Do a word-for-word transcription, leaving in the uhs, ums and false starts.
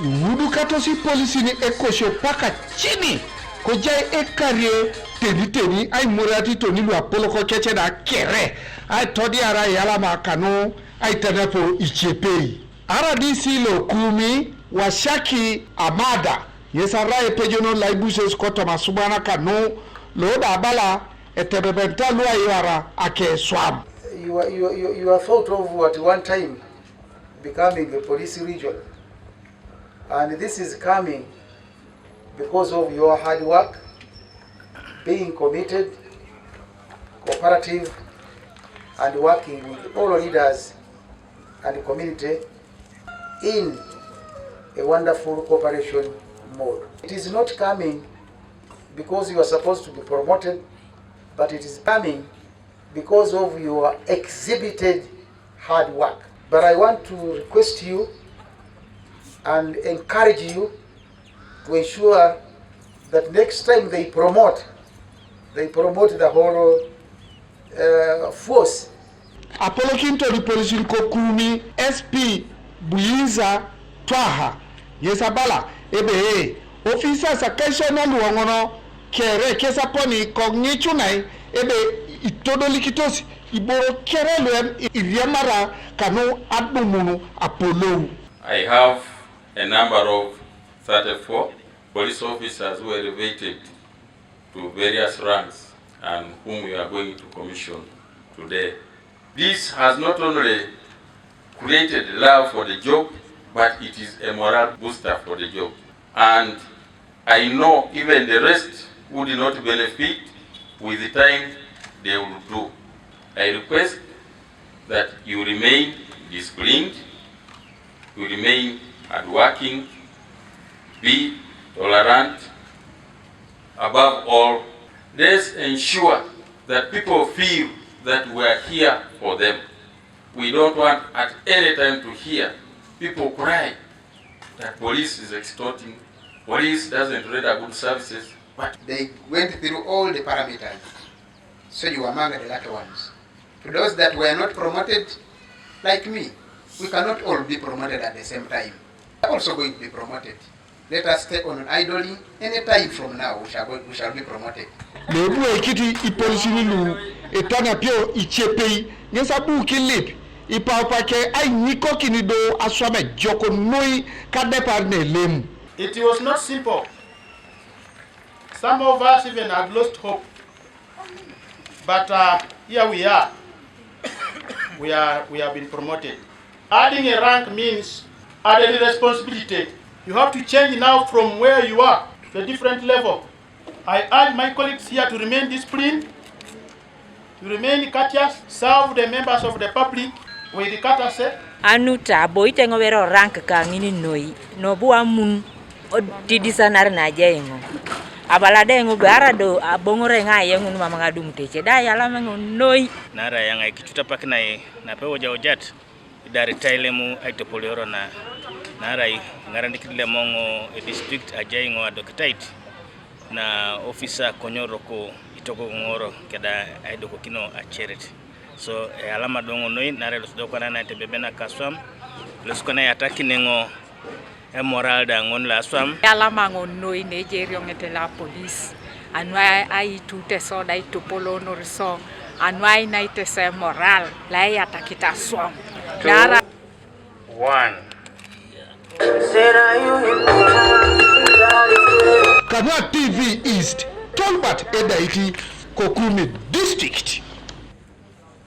Iwudukatos ipolisin ekosio paka cini, kojai ekarie teniteni aimoriat itoni luapolok kec da kere, aitodiar aiyalama kanu aitenepu icepei. R D C lo Kumi, Washaki Amada, ŋes arai epejonon lo aibuses kotoma asuban kanu lo da abala etebebenita lu aiwara akeswam. You are, you, are, you, are- you are thought of at one time becoming a police region. And this is coming because of your hard work, being committed, cooperative, and working with all leaders and community in a wonderful cooperation mode. It is not coming because you are supposed to be promoted, but it is coming because of your exhibited hard work. But I want to request you and encourage you to ensure that next time they promote, they promote the whole uh, force. Apolokiniton ipolisin ko Kumi, S P Buyiza Twaha, ŋes abala ebe, officers akaisio na luoŋon kere kes aponi koŋicunai ebe itodolikitos iboro kere luem iriamara kanu adumun apolou. I have a number of thirty-four police officers who were elevated to various ranks and whom we are going to commission today. This has not only created love for the job, but it is a morale booster for the job. And I know even the rest who did not benefit, with the time they will do. I request that you remain disciplined, you remain hardworking, be tolerant. Above all, let's ensure that people feel that we are here for them. We don't want at any time to hear people cry that police is extorting, police doesn't render good services. But they went through all the parameters, so you were among the lucky ones. To those that were not promoted, like me, we cannot all be promoted at the same time. We are also going to be promoted. Let us stay on idly. Any time from now, we shall, go, we shall be promoted. Lo ebuaikit ipolisin lu etanapio icepei, ŋes abu kilip ipaupake ainyikokin do aswam ejok noi kadepar nelem. It was not simple. Some of us even had lost hope. But uh, here we are. We are we have been promoted. Adding a rank means added responsibility. You have to change now from where you are to a different level. I urge my colleagues here to remain disciplined, to remain courteous, serve the members of the public with courtesy. Anu ta bo iteŋo bere orank kaŋin noi, nobu amun odidisanar naja eŋo. Abala da eŋo be ara do aboŋore eŋa ayeŋun mam ŋadumut ece da ayalama eŋo noi. Naarai ayaŋ aikicut apak nai nape wojaujat, idar itailemu aitopolioro na, naarai iŋaranikit lemoŋo edistrict ajai ŋo adokitait, na ofisa konyoroko itogogoŋoro keda aidokokino aceret. So eyalama do ŋo noi naarai losodokwana naitebeben akaswam, losukwana yatakineŋo emoral da ŋon lo aswam. Eyalama ŋo noi neje erioŋete lo apolis, anu aitute so da itopolonor so, anu ainaite so emoral lo eyatakit aswam. Naarai one. Kanu T V East, Tolbert Edaiti, Kokumi District.